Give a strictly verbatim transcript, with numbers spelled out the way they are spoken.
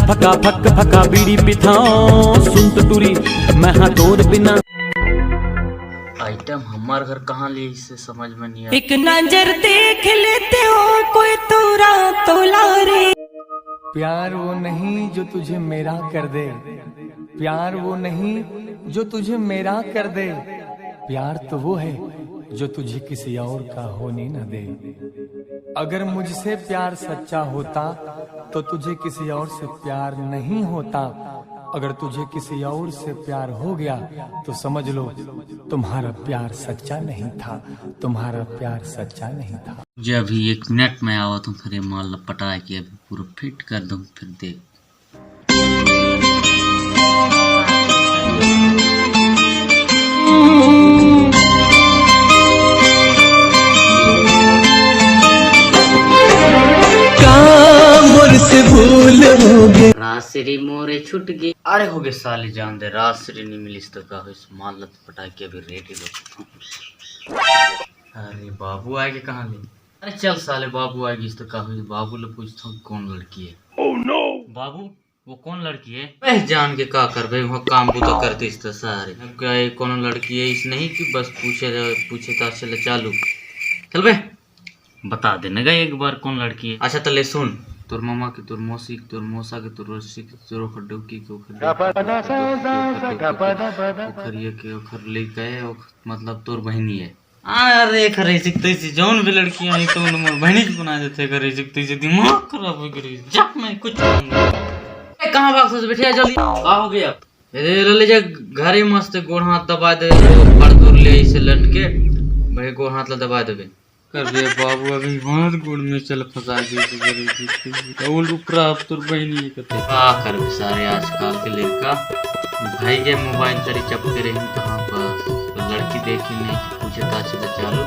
फका fuck फका beedi पिथाओ, सुन तो टूरी, मैं हाँ तोर बिना। आइटम हमार घर कहाँ ले, इसे समझ में नहीं आया। एक नजर देख लेते हो कोई तो रातों लारे। प्यार वो नहीं जो तुझे मेरा कर दे, प्यार वो नहीं जो तुझे मेरा कर दे, प्यार तो वो है जो तुझे किसी और का होने न दे। अगर मुझसे प्यार सच्चा होता तो तुझे किसी और से प्यार नहीं होता। अगर तुझे किसी और से प्यार हो गया तो समझ लो तुम्हारा प्यार सच्चा नहीं था, तुम्हारा प्यार सच्चा नहीं था। मुझे अभी एक मिनट में आवत हूँ, फिर ये माल पटा के अभी पूरा फिट कर दूँ, फिर देख। काम मोर से भूल हो गए। राजश्री मोरे छूट गए। अरे हो गए साले, जान दे, राजश्री नहीं मिलिस तो का होइस, माल पटा के अभी रेडी हो। अरे बाबू आगे कहाँ ले? अरे चल साले, बाबू आगे तो का होइस, बाबू ले पूछता हूँ कौन लड़की है। बाबू, वो कौन लड़की है? ए, जान के का करबे, वहाँ काम बूता करतीस त सारे। अब का ये कोनो लड़की है, इस नहीं कि बस पूछे रहे, पूछे तो चले चालू। चल बे, बता देने का एक बार कौन लड़की है। अच्छा, तो ले सुन, तोर मामा के, तोर मौसी के, तोर मौसा के, तोर रोसी के, तोर ओखर डौकी के, ओखर डौकी के, ओखर डौकी के, ओखर ये के, ओखर लइका है, ओखर, मतलब तोर बहिनी है। हाँ यार, एक हर ऐसी तैसी जौन भी लड़की आई तो उन्हें मोर बहनी जी बना देते, कर ऐसी तैसी दिमाग खराब हो गई। जब मैं कुछ ए, कहाँ भाग से बैठिया जल्दी? का हो गया? ए, ले, ले जा घरे मस्त गोड़ हाथ दबा दे, बड़ दूर ले इसे लटके, भाई गोड़ हाथ ला दबा देबे। कर रे बाबू, अभी हाथ गोड़ में चल फंसा दे, और उपरा अब तोर बहनी है कते। का करबे सारे आजकल के लड़का, भाई के मोबाइल तरी चपके रही कहाँ पर, तो लड़की देखी नहीं कि पूछे ताछे तो चालू।